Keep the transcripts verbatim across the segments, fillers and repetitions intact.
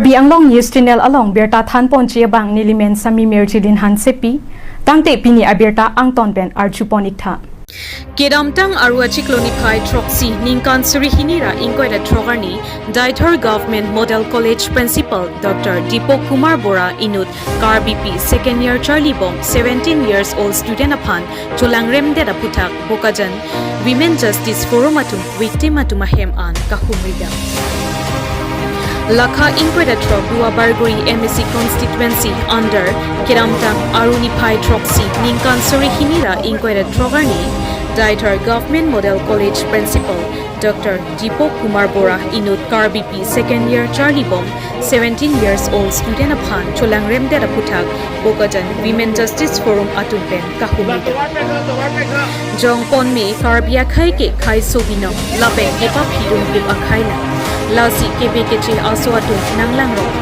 Karbi Anglong News Channel along birta thanponji abang nelimen Sami Mirjilin Hansepi, tangte pini abirta angton pen arjupon iktha. Kedamtang Aru achiklo niphai throksi ningkan suri hini ra ingkoi ra throk arni Deithor Government Model College Principal Doctor Dipak Kumar Bora inut Karbipi second year charlibom seventeen years old student aphan cholangremdet aphuthak Bokajan Women Justice Forum atum victim atum ahem an kahumridam. Lakha ingkoi ra throk Duar Bagori M A C constituency under kedamtang Aru niphai throksi ningkan suri hini ra ingkoi ra throk arni Deithor Government Model College Principal Doctor Dipak Kumar Bora inut Karbipi second year charlibom seventeen years old student aphan cholangremdet aphuthak Bokajan Women Justice Forum atum pen kahumridam. Jongpon me Karbi akhei ke khei so binong lapen kepaphidun kup akhei lang. Lasi kebe keche aso atum nanglangrong.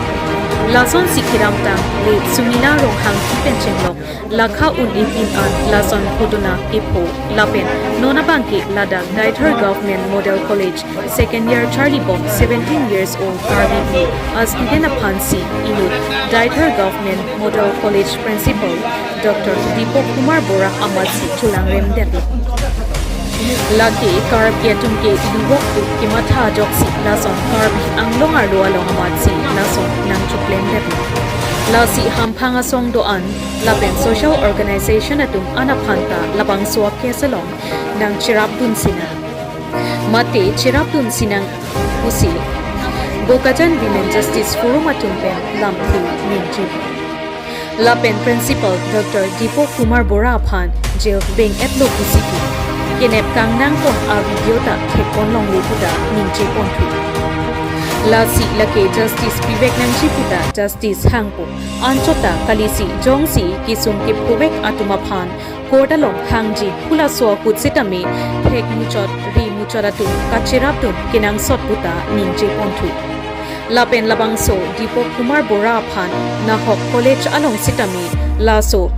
Lasonsi kedamtang le Sumila Ronghangpi pen chenglok lakha un-e pin an lason ghotona kepho lapen non abangke ladak Deithor Government Model College second year charlibom seventeen years old Karbipi a student aphansi inut Deithor Government Model College Principal Doctor Dipak Kumar Bora amatsi cholangremdetlo. Lake Karbi atum ke lubok tu kematha ajoksi lason Karbi Anglong arlo along amatsi lason nangchoklemdetlo. Lasi hamphang asong do-an lapen social organization atum an aphan ta labangso a-case along nangcherapdun sinang. Mate cherapdun sinang pusi Bokajan Women Justice Forum atum pen lamthe ningje. Lapen Principal Doctor Dipak Kumar Bora aphan jail beng-etlo pusi pu kenep kangnangpon a-video ta thekpon longle puta ningjeponthu. Lasi lake justice pivek nangji puta justice hangpo. Anchot ta kalisi jongsi kesung kephovek atum aphan court along hangji pu laso ahut sitame thek muchot ri muchot atum kacherapdun kenangsot puta ningjeponthu. Lapen labangso Dipak Kumar Bora aphan nahok college along sitame laso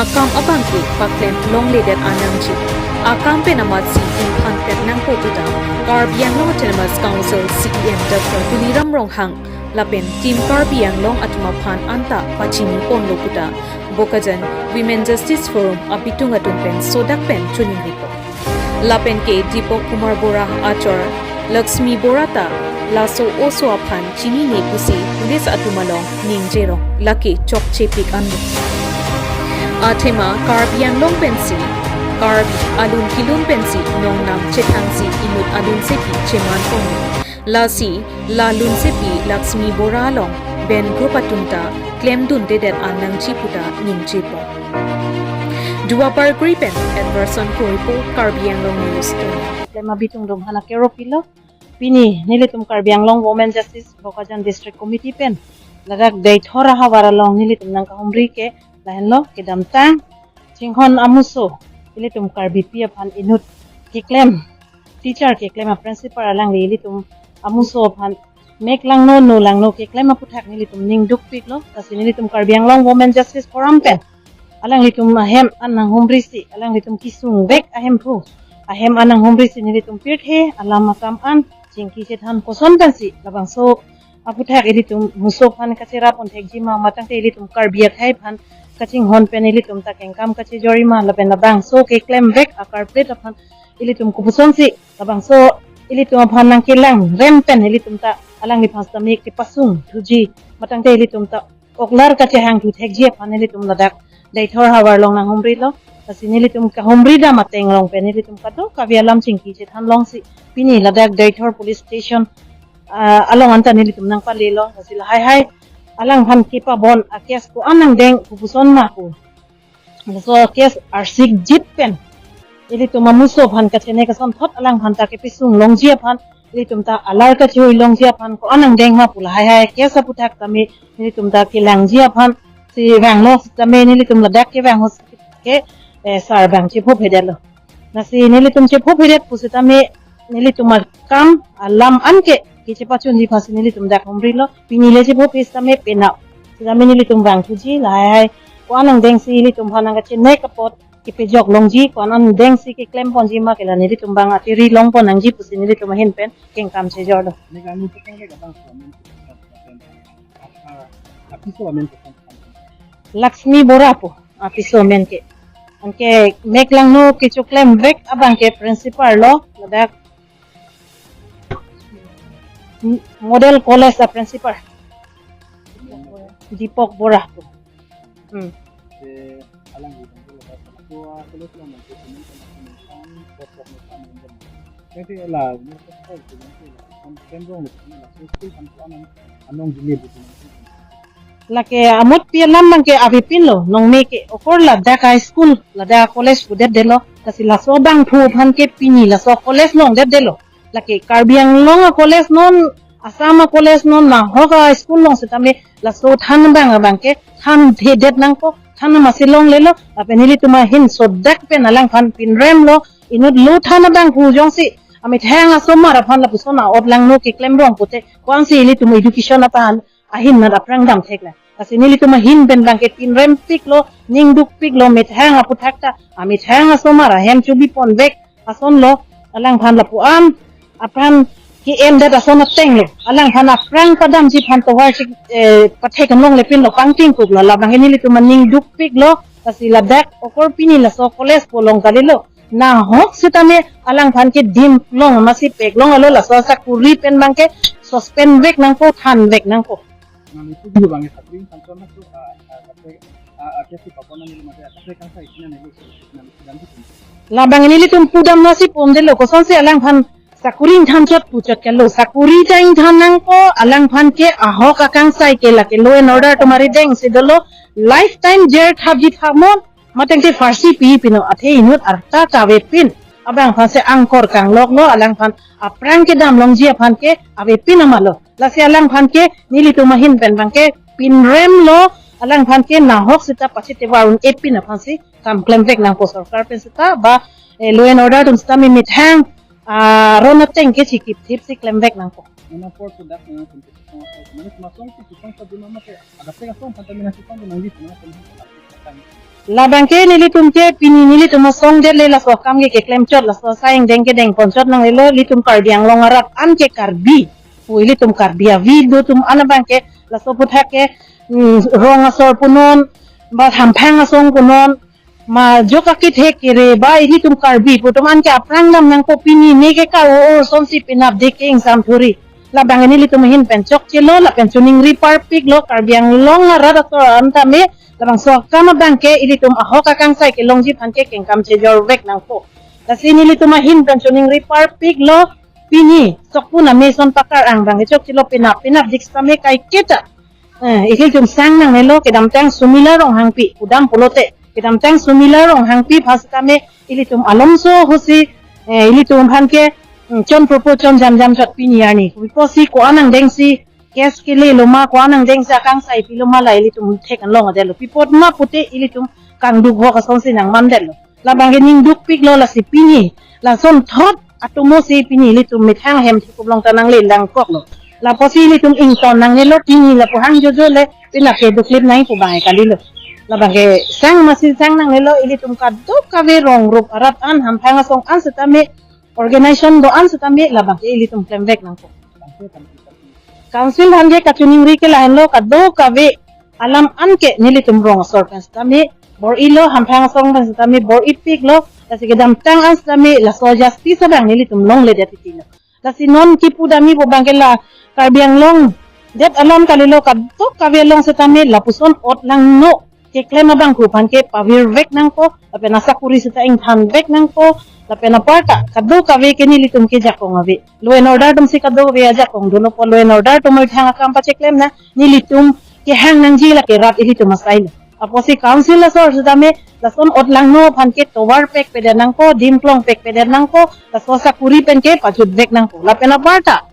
akam abangke paklem longledet an nangji. Akam pen amatsi ingphan pet nangpo puta Karbi Anglong Autonomous Council C E M Doctor Tuliram Ronghang lapen Team Karbi Anglong atum aphan anta pachiniponlo puta Bokajan Women Justice Forum abitung atum pen sodak pen choningripo. Lapen ke Dipak Kumar Bora achor Lakshmi Bora ta laso oso aphan chinine pusi police atum along ningjerong, lake chokchepik anlo. Athema Karbi Anglong pensi, Karbi alun kilun pensi nongnam chethangsi inut alun sepi chemanpon. Lasi la lunsepi Lakshmi Bora along pen group atum ta klemdundedet an nangji puta ningjepo. Duar Bagori pen Edwardson Koripo, Karbi Anglong News. Klem abitung atum aphan akero pilo. Pini nelitum Karbi Anglong Women Justice Bokajan District Committee pen ladak Deithor ahavar along nelitum nangkahumri ke lahenlo. Kedamtang chinghon amuso ilitum Karbipi aphan inut keklem, teacher keklem a-principal alangli ilitum amuso aphan mek langno no langno keklem aphuthak nelitum ning dukpiklo. Lasi nelitum Karbi Anglong Women Justice Forum pen alanglitum ahem an nanghumrisi, alanglitum kesungvek ahemphu ahem an nanghumrisi nelitum pirthe alam akam an chingki chethan koson pensi labangso aphuthak ilitum muso aphan kacherapon thekji ma, matangte ilitum Karbi akhei aphan kachinghon pen ilitum ta kengkam kachejor-i ma, lapen labangso keklemvek a-culprit aphan ilitum kopusonsi labangso ilitum aphan nangkelangrem pen ilitum ta alangliphan sitame kepasungthuji, matangte ilitum ta oklar kachehangthu thekji aphan ilitum ladak Deithor ahavar along nanghumrilo. Lasi nelitum kahumridam ateng along pen ilitum kadokave alam chingki chethan longsi pini ladak Deithor Police Station, ah, along anta nelitum nangpalelo. Lasi lahai hai alangphan kepabon a-case ko-an nangdeng kopuson ma pu, laso case arsikjit pen ilitum amuso aphan kachene kasonthot alangphan ta kepesung longji aphan, ilitum ta alar kachehui longji aphan ko-an nangdeng ma pu lahai hai case aphuthak tame nelitum ta kelangji aphan si vanglo sitame nelitum ladak kevang ahut ke, eh, sarbang chephophedet lo. Lasi nelitum chephophedet pusitame nelitum akam alam anke kechepachunji aphansi nelitum dak humrilo. Pini le chephophe sitame penap sitame nelitum vangthuji lahai hai ko-an nangdengsi ilitum aphan nangkachenek apot kepejok longji, ko-an nangdengsi keklemponji ma ke la nelitum abang atiri longpon nangji pusi nelitum ahin pen kengkam chejorlo. Neka nelitum kengkam abang so, nelitum kengkam abang. Apiso amen ke? Laxmi Bora pu apiso amen ke. Anke mek langno kechoklem vek abang ke principal lo, ladak Model College a principal, Deepak Bora pu. Hmm. Te alang di bang ke ladak laso a-college along bang ke teman teman teman kan bos bos teman teman. Te te la, ni ko ko teman ke la, kan kan rong ni la, so school kan ko anong anong jili di teman. Lake amut pi alam bang ke avepin lo, nong me ke okor ladak a school, ladak a college pudetdetlo, lasi laso abangphu aphan ke pini laso college longdetdetlo. Lake Karbi Anglong a college non, Assam a college non, nahok a school along setame laso than abang abang ke thanthedet nangpo, than masi longlelo, lapen nelitum ahin sodak pen alangphan pinrem lo, inut lo than abangphu jongsi amethang asomar aphan lapuson a-ot langno keklem rong pute, ko-ansi ilitum education aphan ahin nat aphrang damthek la. Lasi nelitum ahin pen bang ke pinrempiklo, ningdukpiklo, methang aphuthak ta, amethang asomar ahem chobipon vek ason lo, alangphan lapu-an aphan ke-endet ason ateng lo. Alangphan aphrang padamji aphan tovar chik, eh, pathek anong lepin lo, pangtingkuk lo, labang ke nelitum aningdukpiklo, lasi ladak okor pini laso college pu along kalilo. Nahok setame alangphan ke dim long masi pek long alo, laso sakuri pen bang ke suspend vek nangpo, than vek nangpo. Nang itu dulu bang ya, sakuri thanchot na tu, ah, ah, kaprek, ah, ah, kesi papon nang neli mate, ah, kaprek kangsai isi nang neli, nang neli dan tu. Labang nelitum pudam nasi pumdetlo, kosonsi alangphan sakuri thanchot puchot kelo, sakuri ta ingthan nangpo, alangphan ke ahok akangsai ke lake law and order atum arideng si dolo, lifetime jail thapji thapnon, mateng te pharsi pi pino, athe inut arta kavepin. Abangphan si angkor kangloklo, alangphan aphrang kedam longji aphan ke avepin amalo. Lasi alangphan ke nelitum ahin pen bang ke pinrem lo, alangphan ke nahok seta pachit tevar un-epin aphan si kam klem vek nangpo, sorkar pen seta ba, eh, law and order atum setame methang, ah, ron ateng ke chikip thip si klem vek nangpo. Mana por sudah dengan kunci song, mana masong si song sa di mama ke ada pegang song pantai mina song di nangji mana song. Labang ke nelitum ke pini nelitum asong det le laso akam ke keklem chot, laso asai angdeng ke dengpon chot nanglelo, ilitum Karbi Anglong arat an ke Karbi pu ilitum Karbi avi dotum an abang ke laso aphuthak ke, mm, rong asor punon, ba hamphang asong punon, ma jok akethek kere ba ilitum Karbi pu atum an ke aphrang dam nangpo, pini ne ke ka o o sonsi penap de ke ingsam thuri. Labang nelitum ahin pen chokchelo, lapen choningri parpiklo, Karbi Anglong arat aso an tame, labangso akam abang ke ilitum ahok akangsai kelongji aphan ke kengkam chejor vek nangpo. Lasi nelitum ahin pen choningri parpiklo, pini sokpun amei ason pakar ang bang ke chokchelo, penap penapdik setame kaiketa. Eh, ilitum sang nangnelo, kedamtang Sumila Ronghangpi, pudam pulote, kedamtang Sumila Ronghangpi aphan setame ilitum alomso ahutsi, eh, ilitum aphan ke, mm, chon propo chon jamjam chot pini arni. Pi apotsi ko-an angdengsi case kele loma, ko-an angdengsi akangsai pi loma la ilitum thek anlong adetlo. Pi apot ma pute ilitum kangduk vok asonsi nangmandetlo. Labang ke ningdukpiklo, lasi pini lason thot atomo si pini ilitum methang ahem thekup long ta nangle langkoklo. Lapusi ilitum ington nangnelo, pini lapu hang jojo le pini ke duklip nai pu bang kalilo. Labang ke sang masi sang nangnelo, ilitum kadokave rong rup arat an, hamphang asong an setame, organization do-an setame, labang ke ilitum klem vek nangpo. Council aphan ke kachoningri ke lahenlo, kadokave alam an ke nelitum rong asor pen setame bor-ilo, hamphang asong pen setame bor-ipiklo, lasi kedamtang an setame laso justice abang nelitum longledet titilo. Lasi non kipudamji pu bang ke la Karbi Anglong det along kalilo, kadokave along setame lapuson ot langno keklem abangphu aphan ke pavir vek nangpo, lapen asakuri seta ingthan vek nangpo, lapen aparta kadokave ke nelitum ke jakong ave. Law and order atumsi kadokave ajakong dolo pu, law and order atum methang akam pacheklem na, nelitum kehang nangji lake rat ilitum asailo. Apotsi council asor setame lason ot langno aphan ke tovar pekpedet nangpo, dim klong pekpedet nangpo, laso sakuri pen ke pajut vek nangpo. Lapen aparta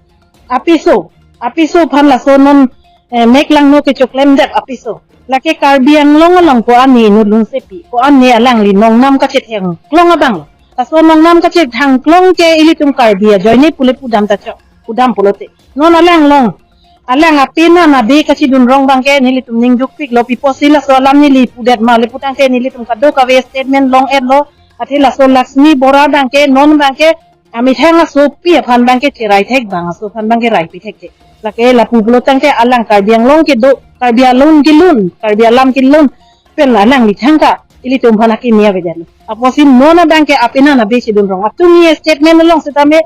apiso, apiso aphan laso non, eh, mek langno kechoklemdet apiso. Lake Karbi Anglong along ko-an ne inut lunsepi, ko-an ne alangli nongnam kachethang klong abang lo. Laso nongnam kachethang klong ke ilitum Karbi ajoine pule pudam ta chok, pudam pulote. Non alang along, alang ape na na de kachidun rong bang ke nelitum ningdukpiklo, pi apotsi laso alam neli pudet ma le pu tangte nelitum kadokave statement long-etlo, athe laso Laxmi Bora bang ke non bang ke amethang asopi aphan bang ke cherai thek bang, aso aphan bang ke raipi thekthe. Lake lapu pulo tangte alang Karbi Anglong kedo, Karbi alun kelun, Karbi alam kelun pen alangli thangta ilitum aphan akimi avedetlo. Apotsi non abangke apenan abe chedun rong. Atum ni statement along setame,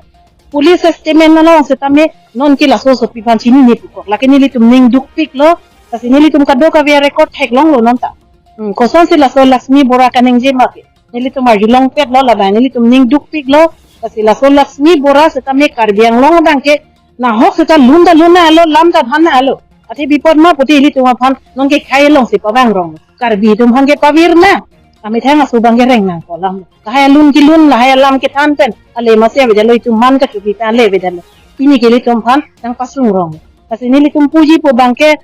police statement along setame, non ke laso asopi aphan chinine pukok. Lake nelitum ning dukpiklo, lasi nelitum kadokave record theklonglo non ta. Hmm, kosonsi laso Laxmi Bora kaningje ma ke nelitum arjulongpetlo, labang nelitum ning dukpiklo, lasi laso Laxmi Bora setame Karbi Anglong abangke nahok seta lun ta lun nanglo, lam ta than nanglo. Athe bipot ma pute ilitum aphan nonke khei alongsi pavang rong. Karbi atum aphan ke pavir nang. Amethang aso abangke reng nangpo lam. Lahai alun kelun, lahai alam kethan pen ale masi avedetlo, itum man kachopi pen ale avedetlo. Pini ke ilitum aphan nangpasung rong. Lasi nelitum pujipo abangke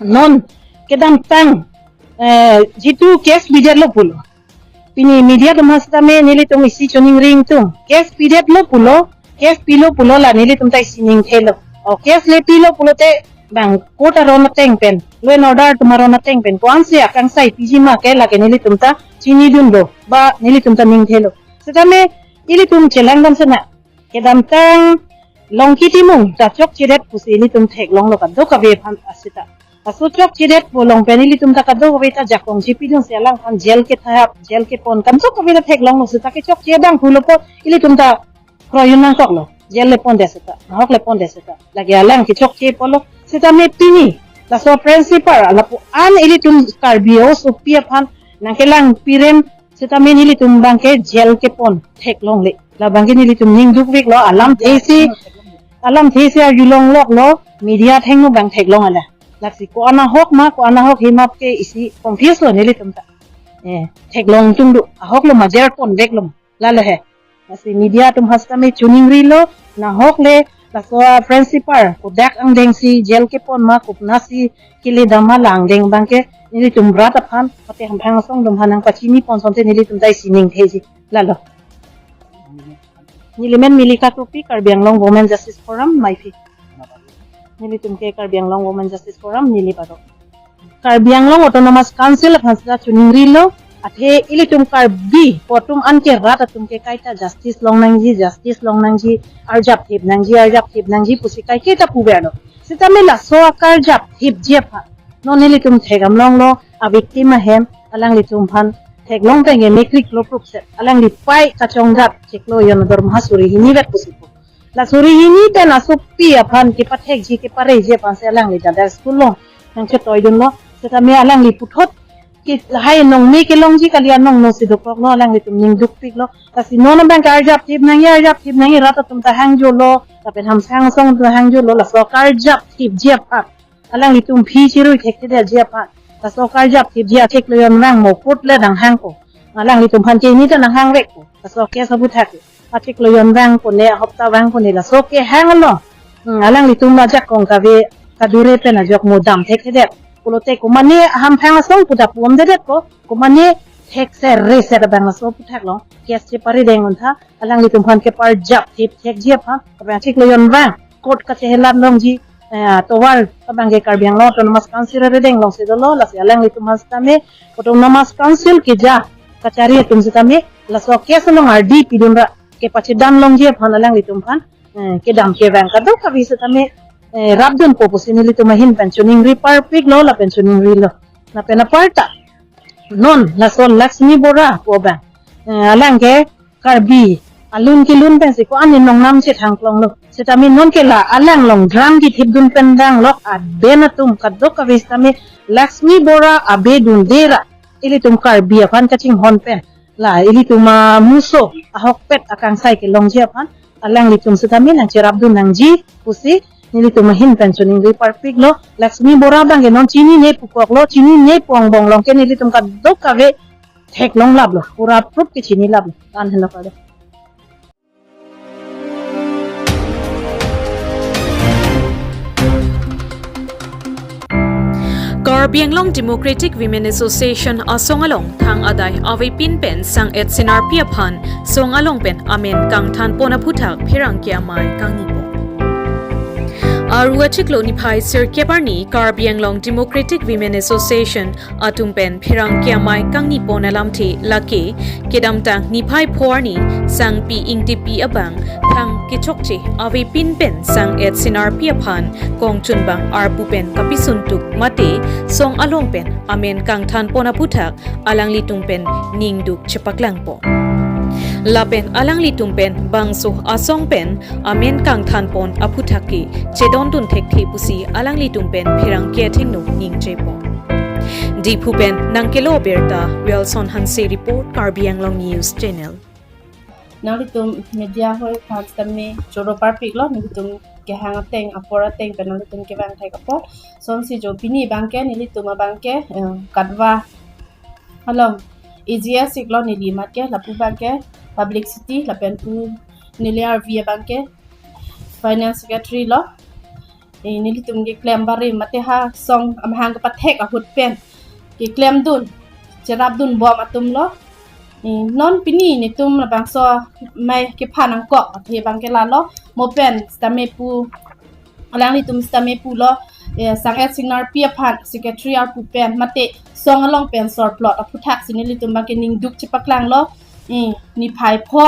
non kedamtang, eh, jitu case pidetlo pulo. Pini media atum aphan setame nelitum isi choningri ingtung. Case pidetlo pulo, case pilo pulo la nelitum ta isi ningthelo. O case le pilo pulote bang court aron ateng pen, law and order atum aron ateng pen ko-ansi akangsai piji ma ke lake nelitum ta chinidunlo, ba nelitum ta ningthelo. Setame ilitum chelangdam sena, kedamtang Longki Timung ta chokchedet pusi ilitum theklonglo kadokave aphan aseta. Laso chokchedetpo along pen ilitum ta kadokave ta jakong chepidunsi alangphan jail kethap, jail kepon, kadokave ta theklonglo, seta kechokche abang pulo po ilitum ta kroijun nangkoklo. Jail le pondet seta, nahok le pondet seta. Lake alang kechokche pulo. Setame pini laso principal lapu-an ilitum Karbi asopi aphan nangkelang pirem setame nelitum abangke jail kepon theklongle. Labangke nelitum ning dukpiklo, alamthesi, alamthesi arjulongloklo, media athengno abang theklong ala. Lasi ko-an ahok ma, ko-an ahok he ma ke isi confuse lo nelitum ta. Eh, theklong tungdu, ahoklo ma jail ponveklo ma. Lalo he. Lasi media atum aphan setame choningrilo, nahok le laso principal kodak angdengsi jail kepon ma, konatsi keledam ma, la angdeng abangke nelitum rat aphan, mate hamphang asong atum aphan nangpachini pon asonte nelitum ta isi ningthesi. Lalo. Nelimen Milika Kropi, Karbi Anglong Women Justice Forum, Maipi. Nelitum ke Karbi Anglong Women Justice Forum, neli baro. Karbi Anglong Autonomous Council aphan seta choningrilo, athe ilitum Karbi atum anke rat atum ke kaita justice longnangji, justice longnangji, arjap thip nangji, arjap thip nangji pusi kaiketa puverlo. Setame laso akarjap thipji aphan non nelitum thekdam longlo, a victim ahem, alanglitum aphan theklong tangke mekriklo prupset, alangli pai kachongdat chiklo jon dorma suri hini vet pusi pu. La suri hini pen asopi aphan kepathekji kepareji aphansi alangli ta dak school along nangchetoidunlo. Setame alangli puthot ke lahai nong me kelongji kali, anong no si dokoklo, alanglitum ning dukpiklo. Lasi non abang ke arjap thip nangji, arjap thip nangji, rat atum ta hangjolo, lapen hamphang asong ta hangjolo, laso akarjap thipji aphan alanglitum aphi chirui thekthedetji aphan, laso akarjap thipji achiklo jonvang mo court le nanghangpo. Alanglitum aphan ke ini ta nanghangvekpo. Laso case aputhak achiklo jonvang pone, hopta vang pone, laso kehang along, hmm, alanglitum ajakong kave kadure pen ajok mo dam thekthedet. Pulote komane hamphang asong pu ta pu-omdedetpo, komane thekser reser abang laso aputhak along case cheparideng untha, alanglitum aphan keparjap thip thekji aphan, abang achiklo jonvang court kachehelat longji, eh, tovar abang ke Karbi Anglong Autonomous Council arideng alongsi dolo, lasi alanglitum aphan setame Autonomous Council keja kachari atum setame laso case along ardi pidunra kepachedam longji aphan alanglitum aphan, eh, kedam kevang kadokave setame, eh, rapdunpo pusi nelitum ahin pen choningri parpiklo lapen choningrilo. Lapen aparta non laso Laxmi Bora pu abang, eh, alang ke Karbi alun kelun pensi ko-an ni nongnam chethangklonglo. Setame non ke la alang along drang kithipdun pen danglok aden atum kadokave setame Laxmi Bora abe dunde ra ilitum Karbi aphan kachinghon pen, la ilitum amuso ahokpet akangsai kelongji aphan alanglitum setame nangcherapdun nangji pusi nelitum ahin pen choningri parpiklo. Laxmi Bora abang ke non chinine pukoklo, chinine pu angbong along ke nelitum kadokave theklonglaplo, pura prup ke chinilaplo. An helo kado. Karbi Anglong Democratic Women Association asong along thang adai avepin pen sang-et senarpi aphan song along pen amen kangthanpon aphuthak pherangke amei kangnipo. Aru achiklo niphai sirkep arni Karbi Anglong Democratic Women Association atum pen pherangke amei kangni pon alamthe lake kedamtang niphai pho arni Sangpi Ingtipi abang thang kechokche avepin pen sang-et sinarpi aphan kongchunbang arpu pen kapisuntuk mate song along pen amen kangthan pon aphuthak alanglitum pen ningduk chepaklangpo. Lapen alanglitum pen bangso asong pen amen kangthan pon aphuthak ke chedondun thekthe pusi alanglitum pen pherangke athengno ningjepo. Diphu pen nangkelo birta Wilson Hanse report, Karbi Anglong News Channel. Nanglitum media hoi aphan sitame choro parpiklo, nelitum kehang ateng apor ateng pen nanglitum kevang thek apot. Sonsi jo pini abangke nelitum abangke, eh, Katwa along A G S iklo neli amat ke, lapu abangke publicity lapen pu neli arvi abangke finance secretary lo. Eh, nelitum keklem barim mate ha song amahang kepathek ahut pen keklemdun cherapdun bom atumlo. Eh, non pini netum labangso amei kephan angkok athe abangke lalo, mo pen sitame pu, alanglitum sitame pulo, eh, sang-et sinarpi aphan secretary arpu pen mate song along pen sorplot aphuthak si nelitum abangke ningduk chepaklanglo. Eh, niphai pho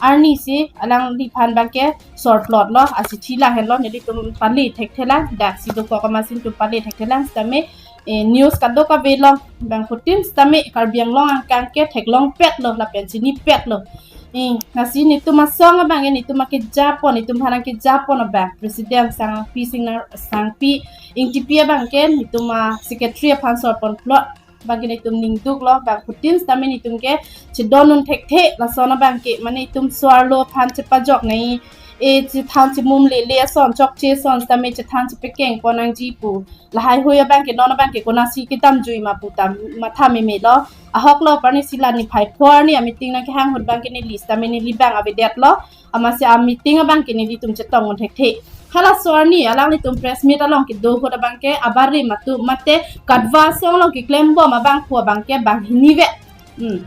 arni si alangliphan abangke sorplotlo, asithi lahenlo, nelitum pale thekthelang, daksi dokok amatsi netum pale thekthelang sitame, eh, news kadokave along bangphutin sitame Karbi Anglong angkang ke theklongpetlo lapen chinipetlo. Eh, lasi netum asong abangke netum akejapon, netum aphan nangkejapon abang President Sangpi Singnar, Sangpi Ingtipi abangke netum a-secretary aphan sorponplot abangke netum ningduklo, bangphutin sitame netum ke chedondun thekthe lason abangke, mane netum so-arlo aphan chepajok nai, e chethan chemum lele ason, chokche ason sitame chethan chepekeng pon nangji pu. Lahai hui abangke non abangke konatsi kedamjui ma pu ta matha memelo. Ahoklo, parni si la niphai pho arni a-meeting nangkehang ahut abangke neli sitame neli abang avedetlo. Amatsi a-meeting abangke nelitum chetongdun thekthe. Halaso arni alanglitum press meet along kedo ahut abangke abarim atum mate Katwa asong along keklem bom abangphu abangke banghini vet. Hmm.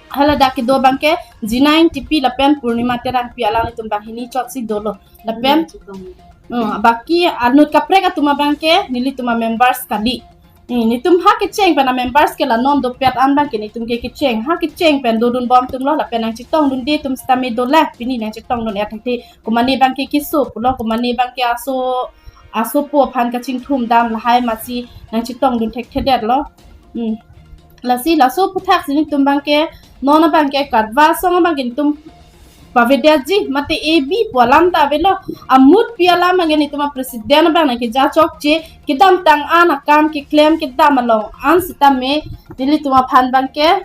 Hala dak kedo abangke Jinang Ingtipi lapen Purnima Terangpi, alanglitum banghini chotsi dolo. Lapen, hmm, baki anut kaprek atum abangke nelitum a-members kali. Hmm, netum ha kecheng pen a-members ke la non dopet an abangke netum ke kecheng, ha kecheng pen dodun bom atumlo, lapen nangchetongdunde atum sitame dolang, pini nangchetongdun-et thekthe. Komane abangke keso pulo, komane abangke aso, asopo aphan kachingthum dam lahai amatsi nangchetongdun thekthedetlo. Hmm. Lasi laso aphuthak si netum abangke non abangke Katwa asong abangke netum pavedetji mate A B pu alam ta avelo, amutpi alam abangke netum a-president abang nangkeja chokche, kedamtang an akam keklem kedam along an sitame nelitum aphan abangke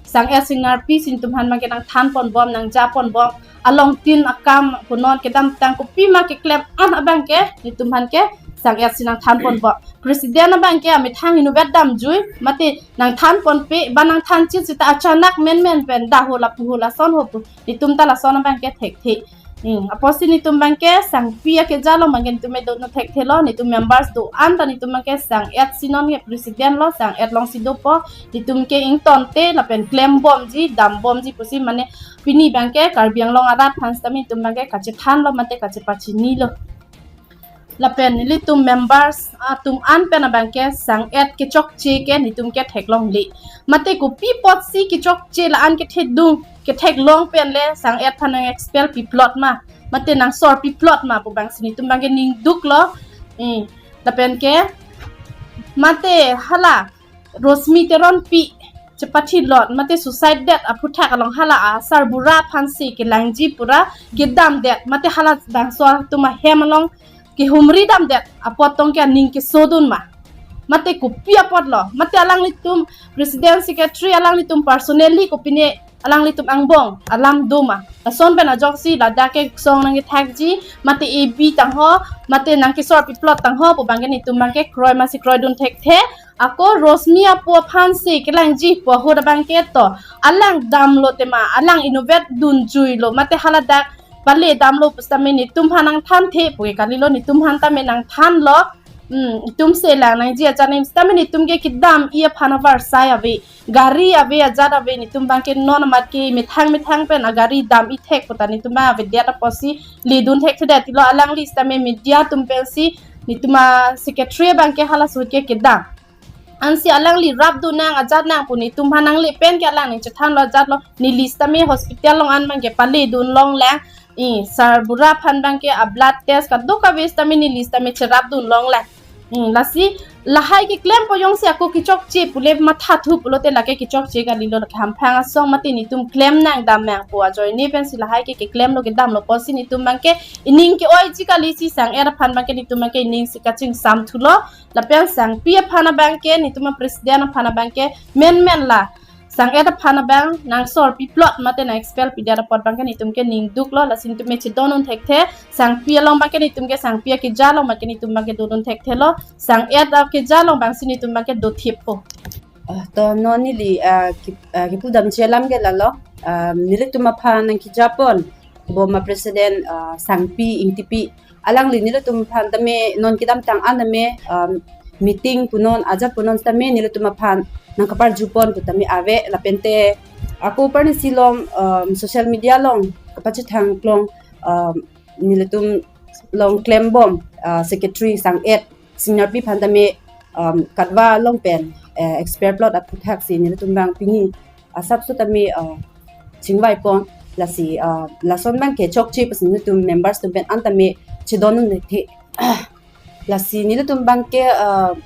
sang-et sinarpi si netum aphan abangke nangthan pon bom, nangja pon bom, alongtin akam punon kedamtang kopima keklem an abangke netum aphan ke sang-et si nangthan pon bom. President abangke amethang inutvet damjui mate nangthan ponpe, ba nangthan chit sita achanak menmen pen dah ho lapu ho lason ho pu, netum ta lason abangke thekthe. Hmm, apotsi netum abangke Sangpi akeja along abangke netum edodun thekthelo, netum members do-an ta netum abangke sang-et si non ke president lo, sang-et alongsi dopo, netum ke ingtonte lapen klem bomji, dam bomji pusi, mane pini abangke Karbi Anglong arat aphan sitame netum abangke kachethanlo mate kachepachinilo. Lapen nelitum members atum an pen abangke sang-et kechokche ke netum ke theklongle. Mate kopi apotsi kechokche la-an kethedung, ketheklong pen le sang-et aphan nang-expel piplot ma, mate nangsor piplot ma pu abangsi netum abangke ningduklo. Eh, lapen ke mate hala Rosmi Teronpi chepathilot mate suicide det aphuthak along hala asarbura aphansi kelangji pura kedamdet mate hala bangso atum ahem along kehumri damdet apot tong ke aning kesodun ma, mate kopi apotlo, mate alanglitum president secretary alanglitum personally kopine alanglitum angbong alam do ma, lason pen ajoksi ladak ke song nangkethakji mate A B tangho mate nangkesor piplot tangho pu abangke netum abangke kroi masi kroidun thekthe. Ako Rosmi apo aphansi kelangji pu ahut abangke to alang damlo tema, alang inutvet dunjuilo mate haladak pale damlo pusitame netum aphan nangthanthe pu ke kalilo, netum aphan tame nangthanlo. Hmm, itum se lang nangji ajat nangji sitame netum ke kedam-i aphan avarsai ave. Gari ave ajat ave, netum abang ke non amat ke methang methang pen agari dam-i thek pu ta netum abang avedet apotsi ledun thekthedet lo. Alangli sitame media atum pensi netum a-secretary abang ke halaso ahut ke kedam. Ansi alangli rapdun nang ajat nang pu netum aphan nangle pen ke alang nangchethanlo ajat lo. Neli sitame hospital along an abang ke paledun longlang. I, sarbura aphan abang ke a-blood test kadokave sitame neli sitame cherapdun longlang. Hmm, lasi lahai keklempo jongsi ako kechokche pule mathathu pulote lake kechokche kalilo, lake hamphang asong mate netum klem nang dam nang pu ajoine pensi lahai ke keklemlo kedamlo apotsi netum abang ke ining ke-oiji kali si sang-et aphan abang ke netum abang ke ining si kachingsamthulo. Lapen sangpi aphan abang ke netum a-president aphan abang ke menmen la sang-et aphan abang nangsorpi plot mate nang-expel pidet apot abang ke netum ke ning duklo, lasi netum me chedondun thekthe. Sangpi along abang ke netum ke sangpi akeja along abang ke netum abang ke dodun thekthelo. Sang-et akeja along abangsi netum abang ke dothippo. Ah, to non neli, ah, ki, ah, kipudamji alam ke lalo. Ah, nelitum aphan nangkejapon bom a-president, ah, Sangpi Ingtipi. Alangli nelitum aphan tame non kedamtang an tame, um, meeting punon, ajat punon tame nelitum aphan nangkaparjupon pu tame ave, lapente ako parnisi along, um, social media along kapachethang klong, um, nelitum along klembom, uh, secretary sang-et Singnar Pi aphan tame, um, Katwa along pen, eh, expel plot aphuthaksi nelitum abang pini asapso tame, uh, chingvaipon, lasi, uh, lason abang ke chokche pusi netum members atum pen an tame chedondun thekthe. Lasi nelitum abang ke, uh,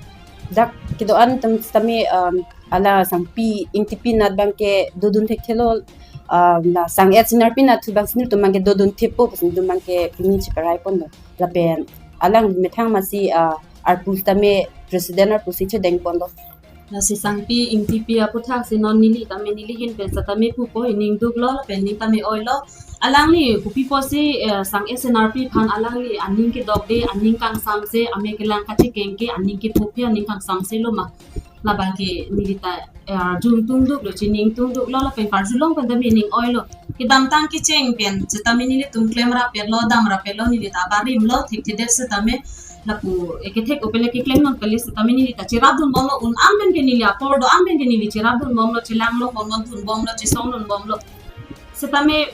dak kedo-an atum tame, um, ala Sangpi Ingtipi anat abang ke dodun thekthelo, um, la sang-et Singnar Pi anat thu abangsi netum abang ke dodun thippo pusi netum abang ke pini cheparaiponlo. Lapen alang methang masi, uh, arpu tame president arpu si chedengponlo. Lasi Sangpi Ingtipi aphuthaksi non neli tame neli ahin pen setame pupo, ining duklo lapen ining tame oilo. Alangli kopi apotsi, eh, sang-et Singnar Pi aphan alangli aning kedokde, aning kangsamse, amek kelang kachekeng ke, aning kephophe, aning kangsamse lo ma. Labang ke neli ta, eh, arjun tung duklo, chining tung duklo lapen karjulong pen tame ining oilo. Kedamtang kecheng pen setame nelitum klem rapetlo, dam rapetlo, neli ta barimlo, thekthedet setame lapu, eh, kethek opele keklem non kali setame neli ta cherapdunbomlo, un-an pen ke neli apor do-an pen ke neli cherapdunbomlo, chelanglongbomlo, dunbomlo, chesongdunbomlo. Setame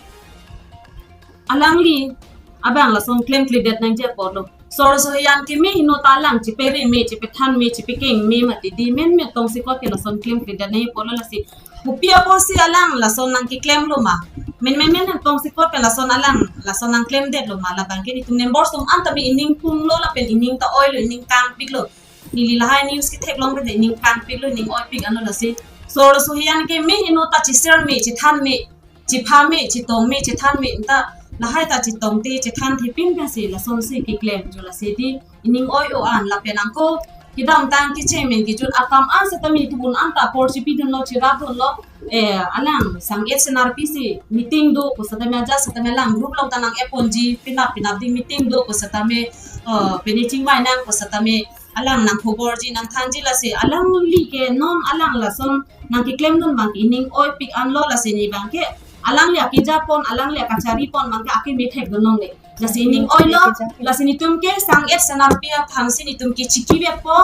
alangli abang lason klemkledet nangji apotlo. Sor so hiyan ke me heno ta alang chepere me, chepethan me, chepekeng me mati di menme tongsekot ke lason klemkledet nangji apotlo lasi. Kopi apotsi alang lason nangkeklemlo ma? Menme men tongsekot pen lason alang lason nangklemdetlo ma? Labang ke netum members atum an tame ining punglo lapen ining ta oilo, ining kangpiklo. Neli lahai news ketheklong pen ining kangpiklo, ining oipik anlo lasi. Sor so hiyan ke me heno ta che-share me, chethan me, chepha me, chetong me, chethan me, ta lahai ta chetongte, chethanthe pin pensi lasonsi keklem jo lasi di ining oi-o an lapen ako kedamtang kecheng pen kejut akam an setame netum un-an ta apor chepidunlo, cherapdunlo, eh, alang sang-et Singnar Pi si meeting do pu setame ajat setame alang group along ta nang-eponji, penap penap di meeting do pu setame, eh, pini chingvai nang pu setame alang nangkhoborji, nangthanji lasi alangli ke non alang lason nangkeklemdun abang ke ining oipik anlo lasi ne abang ke alangli akejapon, alangli akacharipon abang ke akeme thekdun longle. Lasi ining oilo, lasi netum ke sang-et Singnar Pi aphansi netum ke chikivekpo,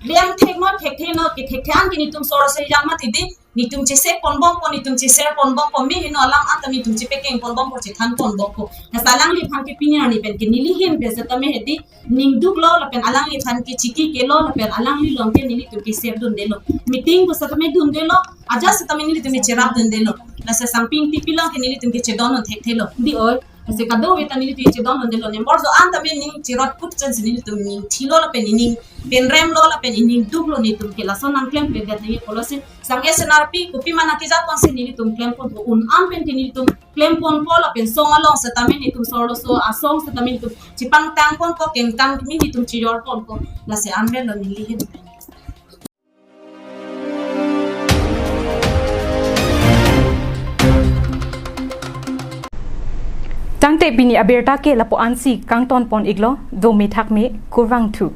reng thek non, thekthe non, kethekthe an ke netum sor so hiyan mati di, netum chesek ponbompo, netum che-share ponbompo, me heno alam an tame netum chepekeng ponbompo, chethan ponbompo. Lasi alangliphan ke pini arni pen ke neli ahin pen setame hedi, ning duklo lapen alangliphan ke chikikelo lapen alangli along ke nelitum ke share dundelo. Meeting pu setame dundelo, ajat setame nelitum ke cherapdundelo. Lasi Sangpi Ingtipi along ke nelitum ke chedondun thekthelo. Di oi, lasi kadokave ta nelitum ke chedondundelo. Members do-an tame ning cherot put chan si nelitum ning thilo lapen ining penremlo lapen ining duklo, netum ke lason nangklemkledet nangji apotlo si. Sang-et Singnar Pi kopi ma nangkejapon si nelitum klemponpo, un-an pen ke nelitum klemponpo lapen song along setame netum sor so asong setame netum chepangtangponpo, kengtang me netum chejorponpo. Lasi anvetlo neli ahin. Tangte pini abirta ke lapu-ansi kangtonpon-iklo, do methak me, kurvangthu.